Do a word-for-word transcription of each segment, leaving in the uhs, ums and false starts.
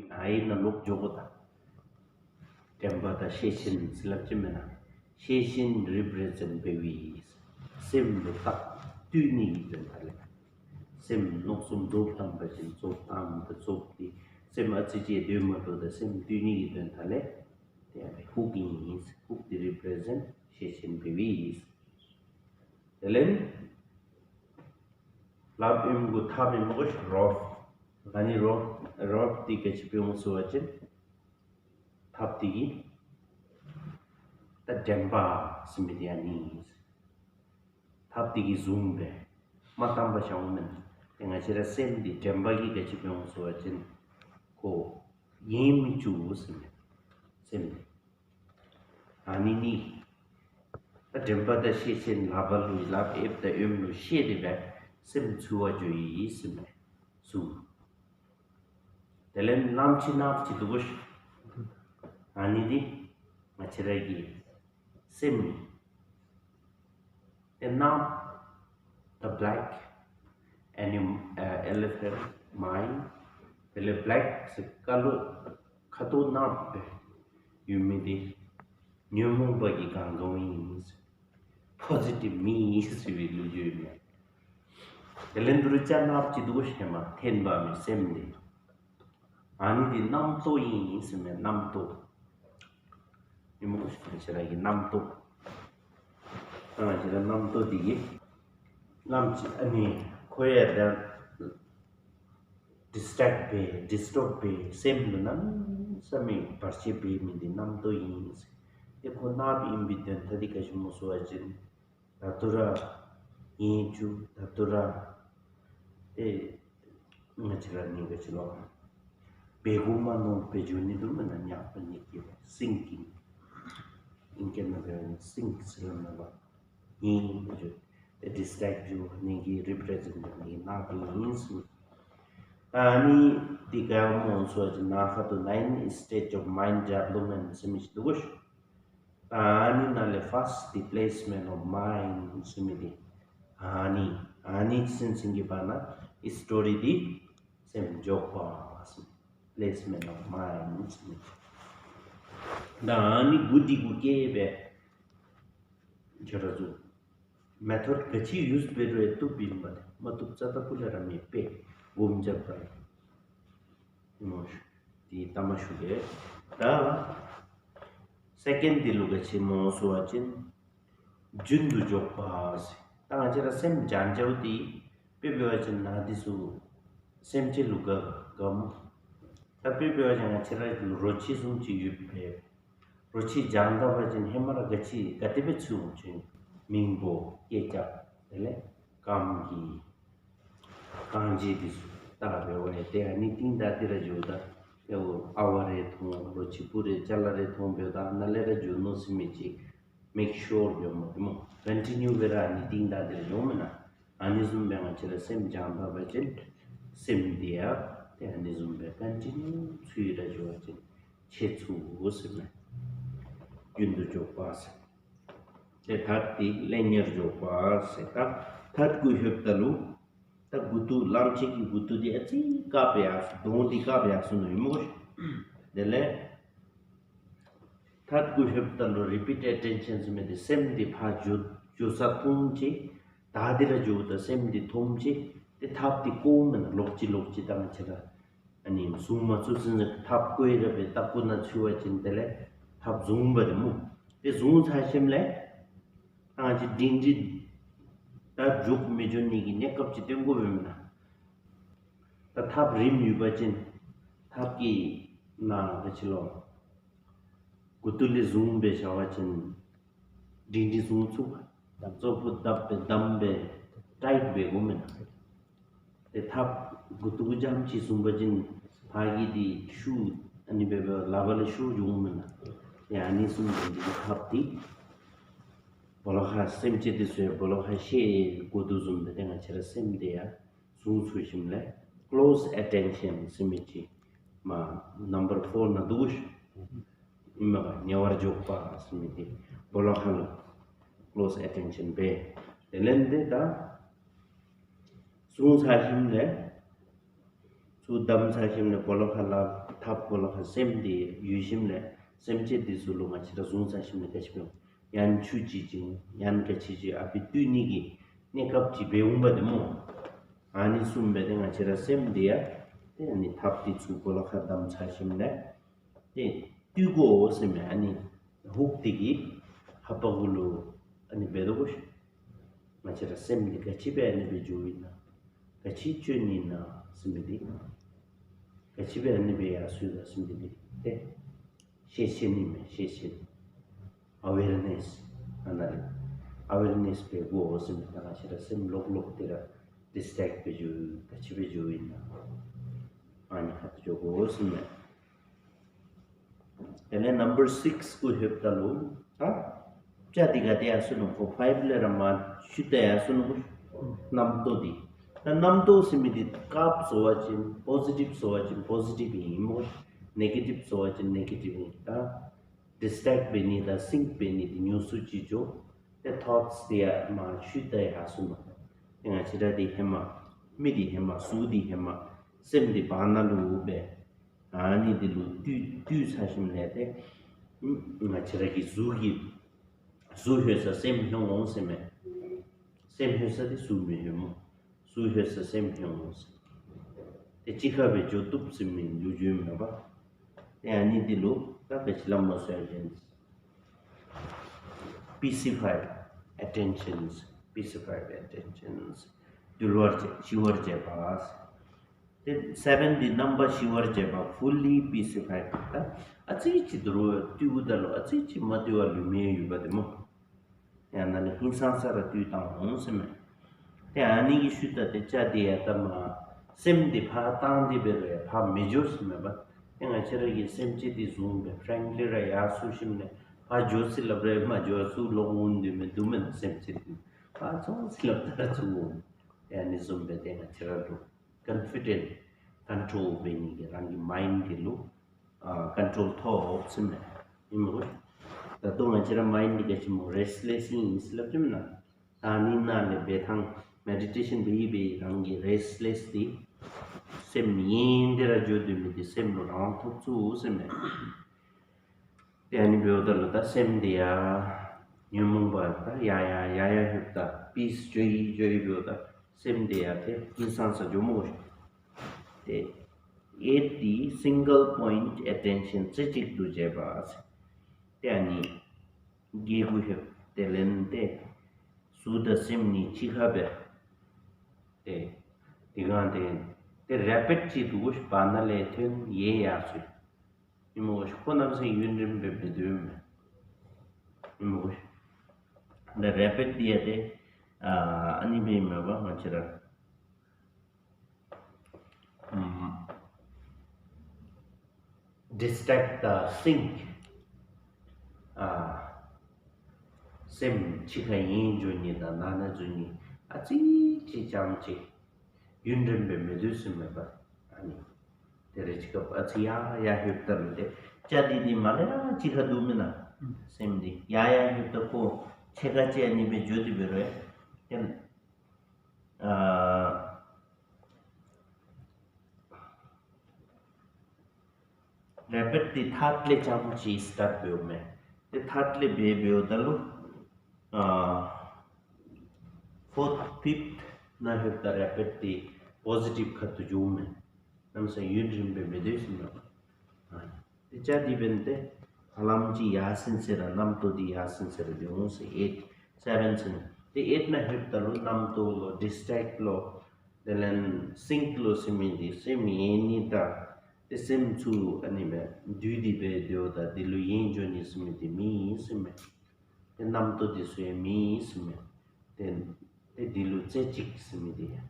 ཨ་ཡིན་ན་ལོག་འཇོག་གོ་ད། དྲན་པ་དང་ཤེས་བཞིན་ཟེར་ལབ་ཀྱི་མེད་ན། ཤེས་བཞིན་represent་བེ་བི། སེམས་ལ་རྟག་བསྡུས་ནས་ཡིན་དོན་དག་ལས། སེམས་མནོ་བསམ་རྫོགས་བཏང་པ་བཞིན་རྫོགས་བཏང་དུ་རྫོགས་ཏེ། སེམས་ཨ་ཙི་ཅིག་སྡོད་མ་ཐུབ་ད་སེམས་བསྡུས་ནས་ཡིན་དོན་དག་ལས། དེ་ཡང་ཧུག་ཡིན། ཧུག་དེ་represent་ཤེས་བཞིན་བེ་བི་ཡིན། དེ་ལས་ལབ་ཨིན་གོ་ཐབ་ཨིན་གོ་རོབ། ང་ནི་རོབ་རོབ་དེ་ག་ཅི་པའི་འོང་སུ་བ་ཅན། ཐབ་དེ་གི་ད་དྲན་པ་སིམ་པའི་དེ་ཡང་ནི་ཐབ་དེ་གི་བཟུང་པས་མ་བཏང་པ་བྱ་འོང་མིན། དེ་ང་ཅི་ར་སེམས་དེ་དྲན་པ་གི་ག་ཅི་པའི་འོང་སུ་བ་ཅན། ཁོ་ཡིན་མི་བཅུག་སིམ་པའི་སེམས་དེ། ཨ་ནི་ནི། ད་དྲན་པ་དང་ཤེས་བཞིན་ལབ་པ་ལུས་ལབ་ཨེབ་དང་ཨེམ་ལུས་ཤེས་རེ་བས་སེམས་ཚུལ་བ་བརྗོད་ཡིན་སེམས་ལས་སུ། དེ་ལས་ལམ་ཕྱི་ནག་ཅི་འདུག་གོ་ཤ། ཨ་ནི་ནི། ང་ཆེ་ར་གི་སེམས་ནི། དེ་ནག the black anim- uh, elephant mind དེ་ལས་black ཟེར་ཀ་ལོ་ཁ་དོག་ནག་པའི་ཡུལ་མི་དེ་ཉོན་མོངས་པ་གི་གང་གང་ཡིན། positive མི་ཡིན་ཟེར་བའི་ལོ་རྒྱུས་ཡོད་མེད། དེ་ལས་འདུར་ཅ་ནག་ཅི་འདུག་ཤེས་མ་འཐེན་པ་མི་སེམས་དེ། ཨ་ནི་དེ་རྣམ་རྟོག་ཡིན་ཟེར་མེད་རྣམ་རྟོག་ཉི་མ་ཁོ་ཞིག་ཁྱེད་རང་གི་རྣམ་རྟོག་ཨ་ཁྱེད་རང་རྣམ་རྟོག་དེ་གི་རྣམ་ཅི་ཨ་ནི་ཁོ་ཡ་དང་distract བྱེད་disturb བྱེད་སེམས་ལ་གནམ་ས་མེད་བར་ཆད་བྱེད་མི་འདི་རྣམ་རྟོག་ཡིན་ཟེར། དེ་ཁོ་ནག་པ་ཡིན་པའི་དོན་ད་དེ་ག་ཞིག་མོ་སོ་བ་ཅན། ད་དུ་ར། ཡིན་ཆུ་ད་དུ་ར། ཨེ། ང་ཅི་ར་ནི་ག་ཅི་ལོ། བེ་གུ་མ་ནོར་བེ་ཇུ་ནི་དུ་མི་ན་ཉག་པ་ཉིད་ཀྱི་སིང་ཀིང་། ཨིན་སྐད་ན་བེ་སིང་ཟེར་ན་བ། ཡིན་བེ་ཇུ། ཨེ་distract བྱེད་ནི་གི་represent བྱེད་ནི་གི་ནག་པ་ཡིན་སུ། ཨ་ནི་དེ་ག་མོ་སོ་ཅི་ན་ཁ་དུ་nine stage of mind development ཟེར་མི་ཞིག་འདུག་གོ། ཨ་ནི་ན་ལེ་first the placement of mind ཟེར་མི་དེ། ཨ་ནི་ཨ་ནི་ཚིན་ཚིན་གྱི་བར་ན་ཨི་story དེ་སེམས་འཇོག་པ་ཟེར་placement of mind ཟེར་མི་དེ། ད་ཨ་ནི་གུ་དི་གུ་སྐྱེ་བའི་ཇོ་ར་ཛུ་method ག་ཅི་use བེ་རུ་ཏུ་བིན་པ་དེ་མ་ཏུ་ཙ་ད་པུ་ལ་ར་མི་པེ་གོམ་ཇ་པ་ཡི། མོ་ཤུ། དེའི་ལྟ་མ་ཤུ་གེ། ད། second དེ་ལུག་ག་ཆེ་མོ་སུ་བ་ཅན། རྒྱུན་དུ་འཇོག་པ་ཟེར། ད་ང་ཅི་ར་སེམས་ཇང་ཇའུ་དེ། དཔེ་བེ་བ་ཅན་ན་དེ་སུ། སེམས་ཅན་ལུག་ག་གམ། ད་དཔེ་བེ་བ་ཅན་ང་ཅི་ར་རོ་ཆི་སུམ་ཅི་ཡོད་པས། རོ་ཆི་ཇང་ད་བ་ཅན་ཧེ་མ་ར་ག་ཆི་ག་དེ་བེ་ཚུ་ཡོང་ཆུན། མིང་པོ་སྐད་ཅག་དེ་ལས་གམ་གྱི། གང་ཅི་དེ་སུ་ལྟ་བའི་འོ་ཡ་དེ་ཨ་ནི་ཏིང་ད་དེ་ར་ཇོ་ད་དེ་འོ་ཨ་བ་རེ་ཐོང་རོ་ཆི་པུ་རེ་ཅ་ལ་རེ་ཐོང་བེ་ད་ན་ལེ་ར་ཇོ་ནོ་སི་མི་ཅི་make sure བེ་མོ་དེ་མོ་continue བེ་ར་ཨ་ནི་ཏིང་ད་དེ་ར་ཇོ་མི་ན་ཨ་ནི་བཟུམ་བེ་ང་ཅི་ར་སེམས་ཇང་ད་བ་ཅན་སེམས་དེ་ཡ་དེ་ཨ་ནི་བཟུམ་བེ་continue ཚུ་ཡི་ར་ཇོ་བ་ཅན་ཆེ་ཚུ་འོ་སི་མེ་རྒྱུན་དུ་འཇོག་པ་སེམས། དེ་ཐད་དེ་ལེན་ཉེར་འཇོག་པ་ཟེར་ད་ཐད་དགུ་ཧེབ་ད་ལུ། ད་དགུ་ཏུ་ལམ་ཆེན་གྱི་དགུ་ཏུ་དེ་ཨ་ཙི་ཀ་བེ་ཡག་སུ་གདོང་དེ་ཀ་བེ་ཡག་སུ་ནོ་ཡིན་མོ། དེ་ལས་ཐད་དགུ་ཧེབ་ད་ལུ་repeat attention ཟེར་མི་དེ་སེམས་དེ་ཕ་འཇུ་འཇུ་ས་ཐུམ་ཆེ། ད་དེ་ར་འཇུ་ད་སེམས་དེ་ཐུམ་ཆེ། དེ་ཐབ་དེ་ཀོ་མིན་ལོག་ཅི་ལོག་ཅི་ད་ང་ཆེ་ད། ཨ་ནི་བཟུང་མ་ཚུགས་ཟིན་ཟིན་ཐབ་བཀོད་ར་བའི་ལྟ་སྐུ་ན་ཚུལ་བ་ཅན་དེ་ལས་ཐབ་བཟུང་བ་རེད་མོ། དེ་བཟུང་ཚར་ཞིམ་ལས། ཨང་ཅི་འབྲིང་འབྲིང་། ད་འཇུག་མི་འཇུག་གཉིས་ཀྱི་གནས་སྐབས་ཀྱི་སྟོན་གོ་བའི་མིན་ན། ད་ཐབ་རིམ་ཡོད་པ་ཅན། ཐབ་ཀྱི་ནང་ག་ཆི་ལོ། དགུ་ཏུ་ལས་བཟུང་བའི་བྱ་བ་ཅན། འབྲིང་འབྲིང་བཟུང་ཚུགས་པ། གཙོ་བོ་བརྡབ་པའི་བསྡམས་པའི་ཊའིཊ་བའི་སྒོ་མེད་ན། དེ་ཐབ་དགུ་ཏུ་ཅམ་གྱིས་བཟུང་བ་ཅན་ཕ་གི་དེ་ཤུ་ཨ་ནི་བེ་བེ་ལ་བ་ལ་ཤུ་འབྱུང་མེད་ན། དེ་ཨ་ནི་གསུམ་དེ་འདི་ཐབ་དེ། སྦོ་ལོགས་ཁ་སེམས་ཅན་དེ་ཚོའི་སྦོ་ལོགས་ཁ་ཤེས་དགུ་ཏུ་བཟུང་བའི་དེ་ང་བཅས་ར་སེམས་དེ་ཡ། བཟུང་ཚུལ་ཞིམ་ལས། Close attention ཟེར་མི་ཅི། མ་ནམ་བར་ཕོར་ན་འདུག་ཤི། ཨིན་མ་ག་ཉེ་བར་འཇོག་པ་ཟེར་མི་དེ། སྦོ་ལོགས་ཁ་ལ། Close attention བེ། དེ་ལན་དེ་ད། བཟུང་ཚར་ཞིམ་ལས། ཚུར་བསྡམས་ཚར་ཞིམ་ལས་སྦོ་ལོགས་ཁ་ལ་ཐབ་སྦོ་ལོགས་ཁ་སེམས་དེ་ཡུལ་ཞིམ་ལས་སེམས་ཅན་དེ་ཚོ་ལུ་ང་བཅས་ར་བཟུང་ཚར་ཞིམ་ལས་ག་ཅི་བྱུང་། ཡང་ཆུ་ཅི་ཅིང་ཡང་ག་ཅི་ཅི་ཨ་པི་བཏུལ་ནི་གི་གནས་སྐབས་ཅི་བེ་འོང་བ་དེ་མོ། ཨ་ནི་གསུམ་བེ་དེ་ང་བཅས་ར་སེམས་དེ་ཡ། དེ་ཨ་ནི་ཐབ་དེ་ཚུར་སྦོ་ལོགས་ཁ་བསྡམས་ཚར་ཞིམ་ལས། དེ་བཏུལ་དགོ་ཟེར་མེད་ཨ་ནི། ཧུག་དེ་གི་ཧ་པ་གུ་ལུ་ཨ་ནི་བེ་དོ་གོ་ཤ། ང་བཅས་ར་སེམས་དེ་ག་ཅི་བེ་ཨ་ནི་བེ་འཇུ་ཡིན་ན། ག་ཅི་སྤྱོད་ནི་ན་ཟེར་མི་དེ། ག་ཅི་བེ་ཨ་ནི་བེ་ཡ་སུ་ཡ་ཟེར་མི་དེ་དེ། ཤེས་ཤེས་ནི་མེད་ཤེས་ཤེས། ཨ་ཝེར་ནེས། ཨ་ན་རེ། ཨ་ཝེར་ནེས་བེ་གོ་ཟེར་མི་ད་ང་བཅས་ར་སེམས་ལོག་ལོག་དེ་ར་ཌིས་ཊེག་བེ་འཇུ་ག་ཅི་བེ་འཇུ་ཡིན་ན། ཨ་ནི་ཁ་ཏུ་འཇོག་གོ་ཟེར་མེད། དེ་ནས་number six ཀུ་ཧེབ་ད་ལུ། ད་ཅ་དེ་ག་དེ་ཡ་སུ་ནུ་ཁོ་ཕའིབ་ལས་ར་མ་ཤུ་ད་ཡ་སུ་ནུ་ཁོ་རྣམ་རྟོག་དེ། ད་རྣམ་རྟོག་ཟེར་མི་དེ་སྐབས་བཟོ་བ་ཅན་པོ་ཟི་ཊིབ་བཟོ་བ་ཅན་པོ་ཟི་ཊིབ་ཡིན་མོ། ནེ་གེ་ཊིབ་བཟོ་བ་ཅན་ནེ་གེ་ཊིབ་ཡིན་ད། ཌིས་ཊེག་བེ་ནི་ད་སིང་བེ་ནི་དེ་ཉུང་སུ་ཅི་ཅོ། དེ་ཐོཊས་དེ་ཡ་མ་ཤུ་ད་ཡ་སུ་ནུ། དེ་ང་བཅས་ར་དེ་ཧེ་མ། མི་དེ་ཧེ་མ་གཟུགས་དེ་ཧེ་མ། སེམས་དེ་བར་ན་ལུ་བེ། ཨ་ནི་དེ་ལུ་བཏུལ་བཏུལ་ཚར་ཞིམ་ལས་དེ། ང་བཅས་ར་གི་གཟུགས་ཀྱི། གཟུགས་ལྷོད་ས་སེམས་ལྷོད་འོང་ཟེར་མེད། སེམས་ལྷོད་ས་དེ་གཟུགས་མི་ལྷོད་མོ། གཟུགས་ལྷོད་ས་སེམས་ལྷོད་འོང་ཟེར། དེ་ཅི་ཁ་བའི་འཇོ་གཏུབ་ཟེར་མི་འཇུ་འཇུ་མེད་པ། དེ་ཨ་ནི་དེ་ལུ་ད་ག་ཅི་ལ་མ་སོ་ཡ་ཅན། Pacified attentions, pacified attentions. འདུལ་བར་བྱེད་ཞི་བར་བྱེད་པ། དེ་སེ་བེན་དེ་རྣམ་པ་ཞི་བར་བྱེད་པ་fully pacified ད། ཨ་ཙི་ཅི་དུ་རུ་བཏུལ་གུ་ད་ལུ་ཨ་ཙི་ཅི་མ་བཏུལ་བ་ལུས་མེད་ཡོད་པ་དེ་མོ། ཡང་ན་ལས་ཧིང་སང་ས་ར་བཏུལ་བཏང་འོང་ཟེར་མེད། དེ་ཨ་ནི་གི་ཤུ་ད་དེ་ཅ་དེ་ཡ་ད་མ། སེམས་དེ་ཕ་བཏང་དེ་བེ་རུ་ཡ་ཕ་མི་འཇོ་ཟེར་མེད་པ། དེ་ང་བཅས་ར་གི་སེམས་ཅན་དེ་བཟུང་བེ་ཧྥ་རེང་ལི་ར་ཡ་སུ་ཞིམ་ནས་ཕ་འཇོ་སི་ལབ་རེ་མ་འཇོ་སུ་ལོག་འོང་དུ་མེད་དུ་མེད་སེམས་ཅན་དེ་ཕ་ཚོང་སི་ལབ་ད་ར་ཚུགས་འོང་། དེ་ཨ་ནི་བཟུང་བེ་དེ་ང་བཅས་ར་ལུ་ཀོན་ཕི་ཌེན་ཊི་ཀོན་ཊོལ་བེ་ནི་གི་རང་གི་མའིན་ཌི་དེ་ལུ་ཨ་ཀོན་ཊོལ་ཐོབ་ཟེར་མེད་ཡིན་མོ། ད་དུང་ང་བཅས་ར་མའིན་ཌི་ག་ཅི་མོ་རེ་སི་ལེ་སི་ཡིན་སི་ལབ་ཅིམ་ན། ད་ནི་ན་ལས་བེ་ཐང་མེ་ཌི་ཊེ་ཤན་བེ་ཡི་བེ་རང་གི་རེ་སི་ལེ་སི་དེ་སེམས་ཡིན་དེ་ར་འཇོ་དུས་མི་དེ་སེམས་ལུ་རང་ཐོབ་ཚུགས་ཟེར་མེད། དེ་ཨ་ནི་བེའུ་ད་ལུ་ད་སེམས་དེ་ཡ། ཉོན་མོངས་པ་ད་ཡ་ཡ་ཡ་ཡ་ཧེབ་ད་པིས་ཇོ་ཡི་ཇོ་ཡི་བེའུ་ད་སེམས་དེ་ཡ་དེ་ཨིན་སང་ས་ཇོ་མོ་ཤོ། དེ་ཨེ་ཊི་single point attention རྩེ་གཅིག་ཏུ་བྱེད་པ། དེ་ཨ་ནི་དགེ་དགུ་ཧེབ་དེ་ལེན་ཏེ་གཟུགས་དང་སེམས་གཉིས་གཅིག་ཁ་བེ། དེ་དེ་གང་དེ་དེ་རེ་པིཊ་ཅིག་དུ་གུ་ཤ་བ་ན་ལས་ཐོན་ཡེ་ཡ་སུ། ཉི་མ་འོ་ཤ་ཁོ་རྣམ་སེང་ཡུན་རིང་བེ་བེ་དུས་མེད། ཉི་མ་འོ་ཤ་འདི་རེ་པིཊ་དེ་ཡ་དེ་ཨ་ནི་བེ་མེད་པ་ང་བཅས་ར། ཨམ། ཌིས་ཊེག་ཊི་དང་སིང་ཀི། ཨ། སེམས་ཕྱི་ཁ་ཡིན་འཇོ་ནི་དང་ནང་ན་འཇོ་ནི་ཨ་ཙི་ཅིག་ཅང་ཅིག་ཡུན་རིང་བའི་མི་དུས་སུ་མེད་པ། ཨ་ནི་དེ་རེ་ཅིག་སྐབས་ཨ་ཙི་ཡ་ཡ་ཧུབ་ལྟ་ལུ་དེ་ཅ་དི་དི་མ་ལ་ཡ་ཅི་ཁ་འདུག་མིན་ན། སེམས་དི་ཡ་ཡ་ཧུབ་ལྟ་ཁོ་ཕྱེད་ཀ་ཅེ་ནི་བའི་འཇོ་དི་བེ་རོ་ཡ། རེ་པིཊ་དེ་ཐར་ལེ་ཅམ་ཅི་སི་ཊརཊ་བེའུ་མེ། དེ་ཐར་ལེ་བེ་བེའུ་ད་ལུ་ཨ་ཕོརཐ་ཕིཕཐ་ན་ཧེབ་ད་རེ་པིཊ་དེ་པོ་ཟི་ཊིབ་ཁ་ཏུ་འཇུག་མེ། ནམ་སེ་ཡུན་རིང་བའི་མི་དུས་སུ་མེ། དེ་ཅ་དི་བེན་ཏེ་ཧ་ལམ་ཅི་ཡ་སིན་སེ་ར་རྣམ་རྟོག་དེ་ཡ་སིན་སེ་ར་དེ་འོང་སེ་ཨེཊ་སེ་བེན་སེ་ནི་དེ་ཨེཊ་ན་ཧེབ་ད་ལུ་རྣམ་རྟོག་ལོ་ཌིས་ཊེག་ཊི་ལོ། དེ་ལན་སིང་ཀི་ལོ་སེ་མིན་དེ་སེམས་ཡེ་ནི་ད་ དེ་སེམས་ཚུར་ཨ་ནི་བས་འདུས་ཏེ་བས་སྡོད་ད་འདི་ལུ་ཡེངས་འགྱོ་ནི་ཟེར་མི་དེ་མེད་ཟེར་མས། དེ་རྣམ་རྟོག་དེ་ཚུ་ཡང་མེད་ཟེར་མས། དེ་དེ་འདི་ལུ་རྩེ་གཅིག་ཟེར་མི་དེ་ཡང་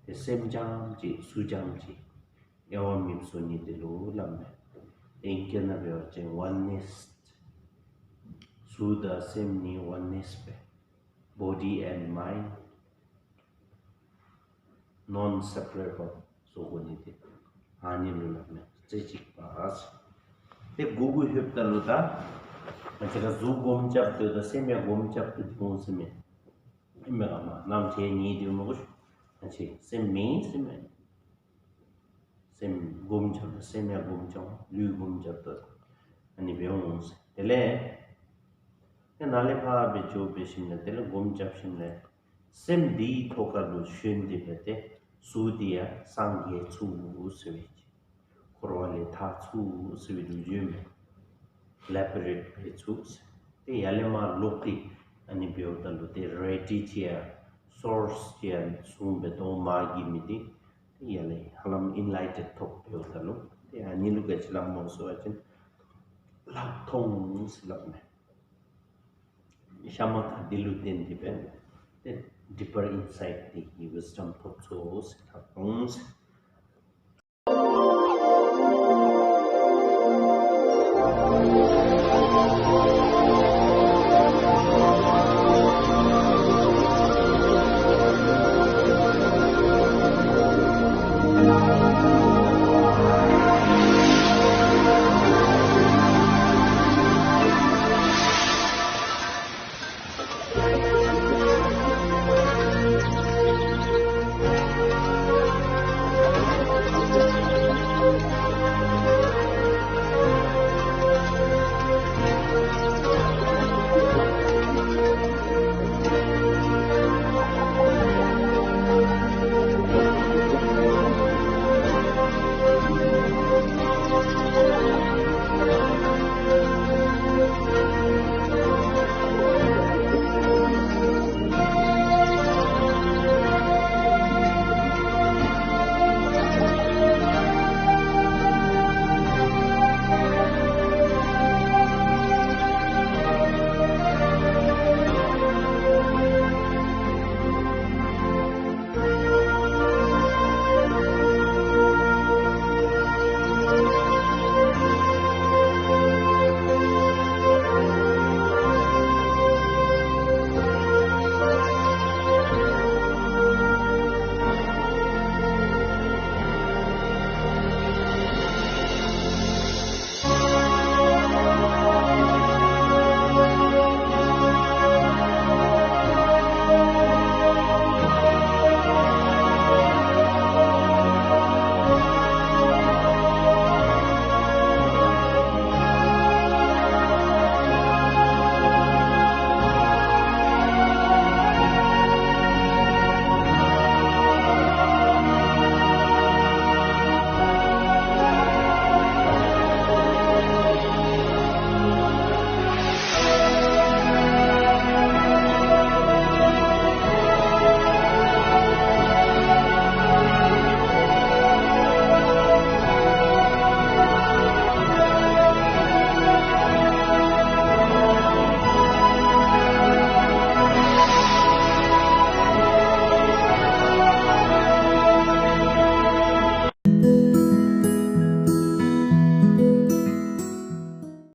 དེ་སེམས་རྐྱངམ་གཅིག་གཟུགས་རྐྱངམ་གཅིག་དབྱེ་བ་མེདཔ་བཟོ་ནི་དེ་ལུ་སླབ་མས། དེ་ཨིང་སྐད་ནང་འབད་བ་ཅིན་oneness། གཟུགས་དང་སེམས་གཉིས་oneness་པས། Body and mind non separable་བཟོ་དགོ་ནི་དེ་ཨ་ནི་ལུ་སླབ་མས། རྩེ་གཅིག་པ་ཟེར། དེ་གུ་གུ་ལྷོདཔ་ད་ལུ་ད་ང་བཅས་ར་གཟུགས་སྒོམ་རྐྱབ་སྡོད་ད་སེམས་ཡང་སྒོམ་རྐྱབ་སྡོད་འོང་ཟེར་མས། ཨིན་མས་ག་མ་རྣམ་འགྲེལ་ཉིད་དེ་མ་གོ་ང་བཅས་སེམས་མེད་ཟེར་མས། སེམས་སྒོམ་རྐྱབ་ད་སེམས་ཡང་སྒོམ་རྐྱབ་ལུས་སྒོམ་རྐྱབ་ད་ཨ་ནི་འབད་འོང་ཟེར། དེ་ལས་དེ་ནཱ་ལས་ཕར་འབད་འགྱོ་འབད་ཞིནམ་ལས་དེ་ལས་སྒོམ་རྐྱབ་ཞིནམ་ལས་སེམས་འདིའི་ཐོག་ཁ་ལུ་ཞོན་ཏེ་འབད་དེ་གཟུགས་འདི་ཡང་སངས་རྒྱས་ཚུགས་ཟེར་བའི་འཁོར་བ་ལས་ཐར་ཚུགས་ཟེར་བའི་ལོ་རྒྱུས་མས། ལེ་པ་རེཊ་འབད་ཚུགས་ཟེར། དེ་ཡར་ལས་མར་ལོག་སྟེ་ཨ་ནི་འབདཝ་ད་ལུ་དེ་རེ་ཌི་ཅིག་ཡང་སོརས་ཅིག་ཡང་བཟུང་འབད་དོ་མ་གི་མི་དེ་དེ་ཡར་ལས་ཧ་ལམ་ཨིན་ལའི་ཊེཌ་ཐོབ་འབདཝ་ད་ལུ་དེ་ཨ་ནི་ལུ་ག་ཅི་སླབ་སྨོ་ཟེར་བ་ཅིན་ལྷག་མཐོང་ཟེར་སླབ་མས། གཤའ་མ་ཁ་འདི་ལུ་བརྟེན་ཏེ་འབད་དེ་deeper insight་དེ་གི་wisdom་ཐོབ་ཚུགས་ཟེར། ལྷག་མཐོང་ཟེར།